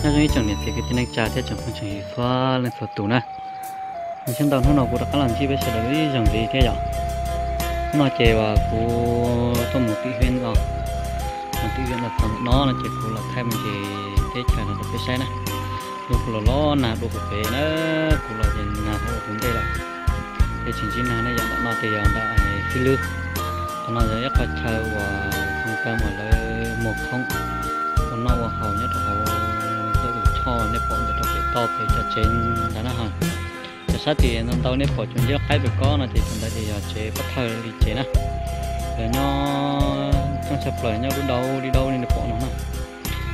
Nyob zoo ib tsoom niam txiv kwv tij neej tsa thiab tsoom phooj tsoom ywg txhua leej txhua tus na. Zoo siab ntau hnub no kuv rov qab los ntsib peb sawv daws ib zaug ntxiv thiab yom. Hnub no ces uas kuv tuaj mus tim hiab os, mus tim hiab los txog ntawm no no ces kuv los thaij me ntsis teb chaws no rau peb saib na. Lub kuv los los nag dua kuv pem na, kuv los ces nag hauv kuv ntej lawm. Ces tsis ntsib nag ne, yog ntawm no ces yog ntawm xib lwb. Qhov no yog ib qho chaw uas thoob plaws uas lawv muag khoom ua noj ua haus nyob rau hauv ntawm tus choj nej pom ntawm rau pem toj pem cov tsev ntawd na ho. Cov sab tim ntau ntau nej pom tsuas ntsib qaib pem ko no ces thaum ntawd ces yog tsev pov thawj li tsev na. Lawv nyob coob tshaj plaws nyob dub dau li dau li nej pom no na.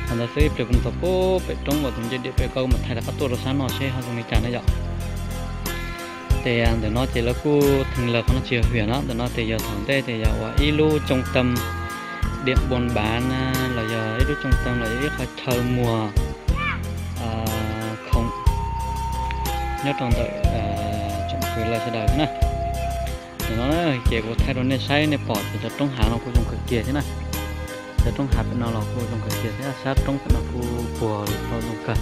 Qhov ntawd xwb ib pliag kuv mus txog pem roob uas tus ncej diam pem ko kuv mam thaij rov qab tuaj rau sab no seb ho zoo li cas na yom. Ces ntawm no ces lawv kuj theem lawv qhov no tsis yog hwm no, ntawm no ces yog thaum ntej ces yog uas ib lub tsoo tam diam npoo npav na, los yog ib lub tsoo tam los yog ib qho chaw muag khoom nyob rau ntawm tsoom fwv lawv sawv daws na. Ntawm no ces kuv thaij rau nej saib nej pom ces cov roob hav no kuj zoo kawg kiag thiab na. Cov roob hav pem no los kuj zoo kawg kiag thiab, sab roob pem no kuj puag lawm tau zoo kawg.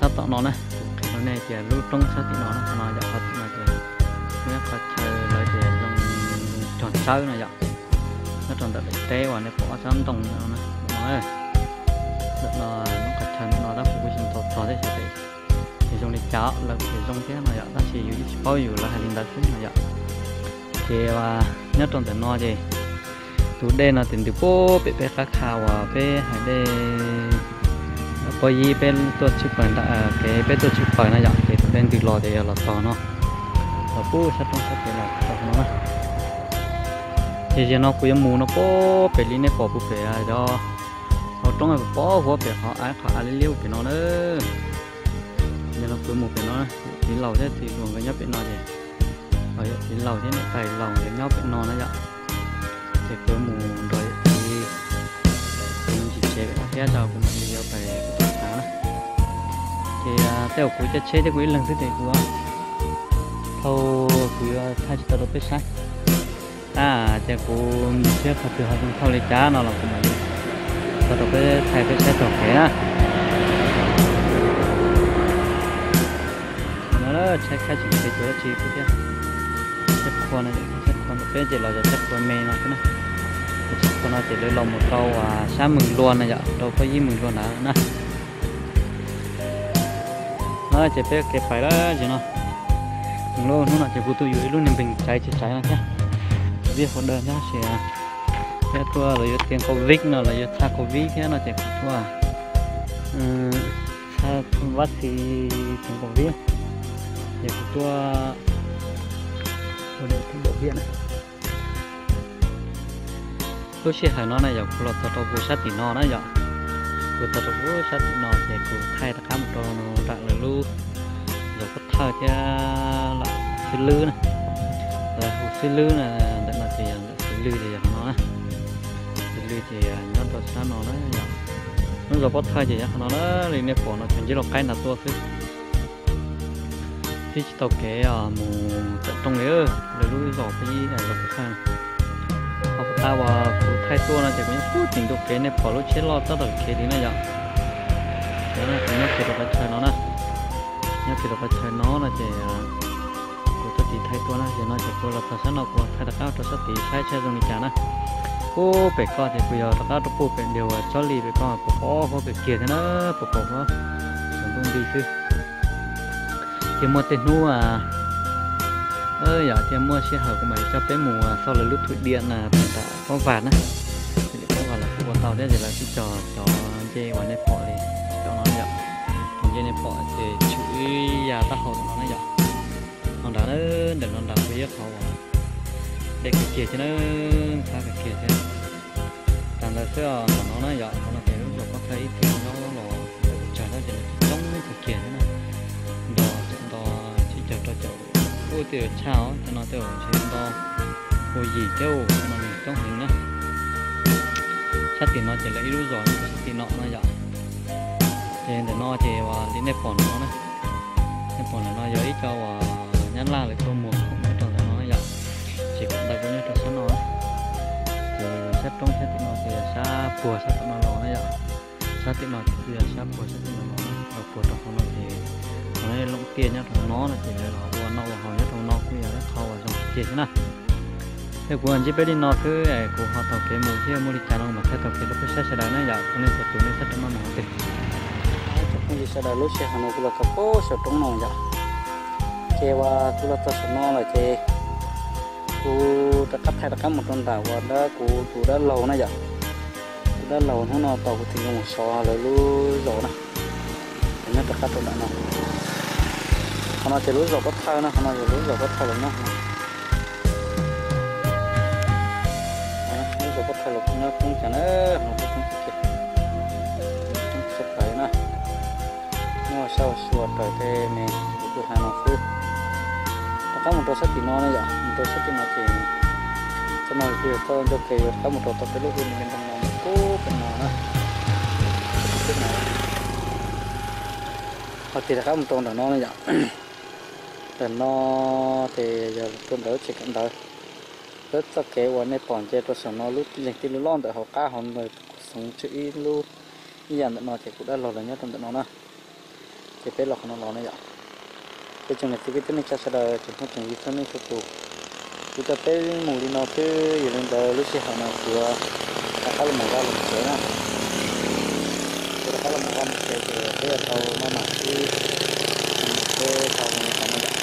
Sab tom no na, kuv qhia rau nej tias lub roob sab tim no na, qhov no yog qhov tim no ces muaj ib qho chaw lawv tias zoo cog tsawb no yom. Nyob rau ntawm daim teb uas nej pom ob sab ntoo no na, ntawm no muaj qhov chaw ntawm no tab kuv kuj tsis tau txog thiab xyov tias zoo li cas, lawv tias zoo thiab no yom, tab sis yus yeej tsis paub, yus lawv hais li ntawd xwb no yom. Ces nyob rau ntawm no ces tus dej no ces ntws puag pem peb qab kha uas peb hais dej pob yib peb tuaj tshwj pawg ntawm kev peb tuaj tshwj pawg no yom, ces tus dej ntws los ces yog los txog no, los puag sab roob sab pem los txog no na. Ces zaum no kuv yuav mus no puag pem li nej pom puag pem cov hauv roob puag huab pem qhov av, qhov av liab liab pem no na. Zaum no kuv mus pem no, txiv laus thiab txiv hluas nkawd nyob pem no ces, yog txiv laus thiab niam tais laus nkawd nyob pem no na yom. Ces kuv mus nrog yawm txiv, kuv mus ntsis tsev pem no thiab tso kuv mam li yuav pais kuv tom av na. Ces tej zaum kuv caij tsheb thiab kuv ib leeg xwb ces kuv, thaum kuv yuav thaij tsis tau rau peb saib. A, ces kuv mus tsheb qhov twg ho zoo thauj li cas no los kuv mam li tso rau peb thaij peb saib taug kev na. No tshaib khaib tseem tsev cuav dab tsi kuv thiab. Tshaib qhua no, tshaib qhua ntawm peb ces los yog tshaib qhua me no xwb na. Tshaib qhua no ces lawv los mus rau sab Mws Lua no yom, rau pob yib Mws Lua ntawd na. No ces peb kev pais lawm ces no. Hnub no ces kuv tuaj yuav ib lub niag npeeg tsaiv tsis tsaiv no thiab. Vij hauv dawm thiab ces peb tuaj los yuav tiav covid no los yuav txhaj covid thiab no ces kuv tuaj txhaj vab txi tiav covid, ces kuv tuaj ua dawm thib npaum viaj na. Lub sij hawm no na yog kuv los txog rau kuv sab tim no na yom. Kuv txog rau kuv sab tim no ces kuv thaij rov qab mus rau nram lawv lub zos Pob Thawj thiab lam Xib Lwb na. Lawv hu Xib Lwb na, ntawm no ces yog ntawm Xib Lwb ces yog qhov no na. Xib Lwb ces nyob rau sab no na yom. Lub zos Pob Thawj ces nyob qhov no na, li nej pom no tsuas ntsib lau qaib nrad tuaj xwb. Twb tsis tau kev mus tawm rooj li, lawv lub zos Pob Yib, zos Pob Thawj. Ho puag ta uas kuv thaij tuaj no ces kuv nyob puag tim ntug kev, nej pom lub tsheb loj tab tom kev li na yom. Kuv nyob kiag rau qhov chaw no na, nyob kiag rau qhov chaw no no ces kuv txoj kev thaij tuaj na, ces no ces kuv los txog sab no kuv thaij rov qab rau sab tid saib saib zoo li cas na. Puag pem ko ces kuv yog rov qab rau puag pem liag uas tsob li pem ko, pom pom huab kawg kiag thiab na, pom pom huab tsaus ntuj nti xwb. Thiaj muaj tej hnub, yog thiaj muaj sij hawm kuv mam li coj peb mus xauj lawv lub thwm diam na, pem nram Pob Vas na. Pem Pob Vas los kuj ua tau thiab, ces lawv twb cog cov ncej uas nej pom li, cov no yom. Cov ncej nej pom ces tshwm ib yam taub hau no na yom. No nrad, ntawm no nrad kuj yog qhov uas deb kawg kiag thiab na, thab kawg kiag thiab. Tas ntawd xwb os, ntawm no na yom, qhov no ces lub zos Pob Thawj ib txhia nyob los ntawm kuv tsag tab ces nws coob kawg kiag thiab na. Nto, nto tsib caug rau caum, ub, tej zaum tshaj os, cov no tej zaum ntshe nto ua yim thiab, cov no nws coob heev na. Sab tim no ces lawv ib lub zos nyob rau sab tim no no yom. Ces ntawm no ces uas li nej pom no na, nej pom ntawm no yog ib co uas Nyab Laj lawv tuaj muag khoom nyob rau ntawm no na yom. Ces kom ntawd kuv nyob rau sab no na. Ces sab roob sab tim no ces sab puag sab tom no los na yom. Sab tim no ces kuj yog sab puag sab tim no los, los puag rau hauv no ces qhov no lub tiaj nyob rau hauv no no ces lawv los ua noj ua haus nyob rau hauv no kuj yog ib qho uas zoo tiag thiab na. Ces kuv ntsib peb li no xwb es kuv ho taug kev mus thiab muaj li cas no mam thaij taug kev rau peb saib sawv daws na yom, ua nej txhua tus nej txhob rov maj mus qhov twg. Cov phooj ywg sawv daws, lub sij hawm no kuv los txog puag saum roob no yom, ces uas kuv los txog saum no lawm ces kuv rov qab thaij rov qab mus rau ntawm uas dab, kuv tus dab laug na yom. Tus dab laug hnub no tos kuv txiv nkawd mus sov lawv lub zos na. Ces nyob rov qab rau ntawm no. Qhov no ces lub zos Pob Thawj no, qhov no yog lub zos Pob Thawj lawv nyob no. Lub zos Pob Thawj los kuj nyob coob cas na, no kuj coob tiag tiag, coob tshaj plaws na. Nyob sab ua si raws tej me kuv kuj hais no xwb. Rov qab mus rau sab tim no na yom, mus rau sab tim no ces txoj no kuj yog txoj ncauj ke yuav rov qab mus rau tom peb lub ub me ntoo no mus pub pem no na. Ho tias rov qab mus rau ntawm no na yom. Ntawm no ces yog tuaj ntawm lub tsev kawm ntawv, lub txoj kev uas nej pom nce rau saum no lub leeg tij lub loj ntawm hauv qab hauv ntawd kuv xoov tswj ib lub ib yam ntawm no ces kuv dab laug lawv nyob rau ntawm no na. Ces peb los qhov no los na yom. Ces tsoom niam txiv kwv tij neej tsa sawv daws tsoom phooj tsoom ywg txhua leej txhua tus, kuv coj peb mus li no xwb, yog li ntawd lub sij hawm no kuv yuav rov qab los mus vaj los tsev na. Kuv rov qab los mus vaj mus tsev ces peb yuav tau maj mam sib, peb tau mus li cas no yom.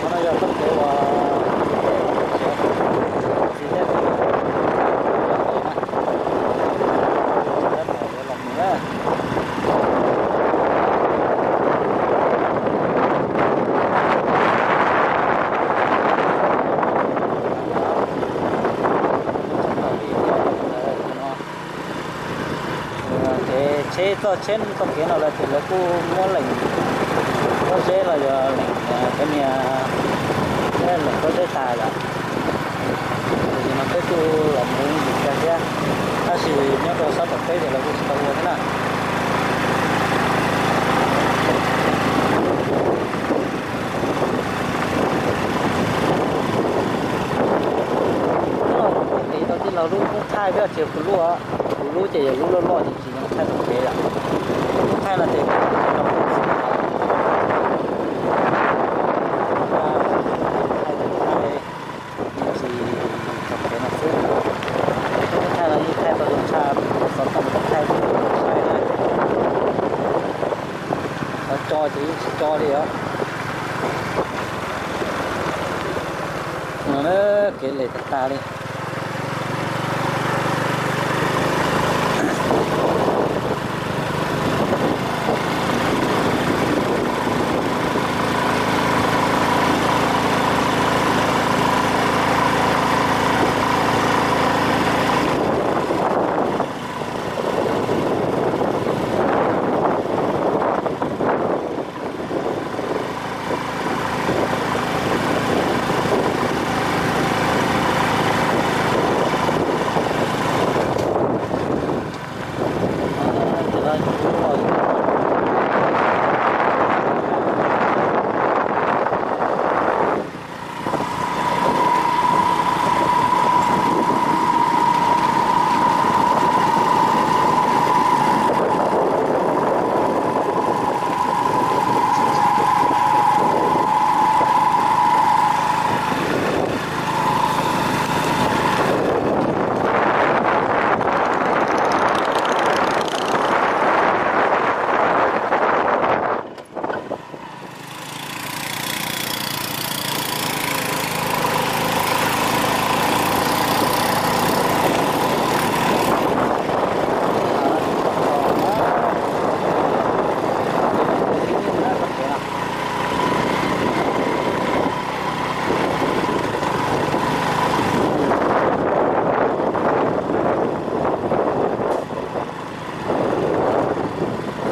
Qhov no yog txoj kev uas txiv thiab txiv thiab txiv na, txiv thiab txiv yuav los mus na. Kev tsheb txoj tsheb txoj kev no lawm ces lawv kuj muab leem pob zeb los yog leem cov niag, leem pob zeb tas lawm. Ces no peb kuj los mus ib ntsis kawg thiab, tab sis nyob rau sab tom peb ces lawv kuj tsis tau ua thiab na. Hnub no kuv qiv tau tij laug lub koob thaij thiab, tsis yog kuv lub, kuv lub ces yog lub loj loj ces tsis zoo thaij tau kev lawm. Koob thaij no ces kuv thaij tau kev xwb. Tsis tau kev no xwb. Koob thaij no yeej thaij tau zoo tshaj, xov tooj thaij tsis tau saib na. Xov tso ces yeej tsis tso li os. No kev lem tag tag li.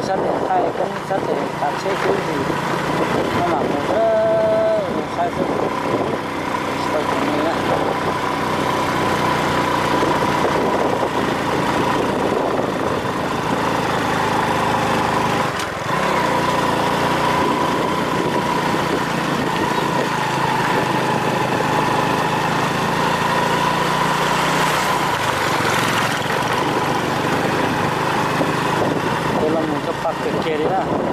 Sab tes thaij koob sab tes tav tsheb xwb ntsis, no mam mus saib xwb, tsis tau tseem li na. kiag li na.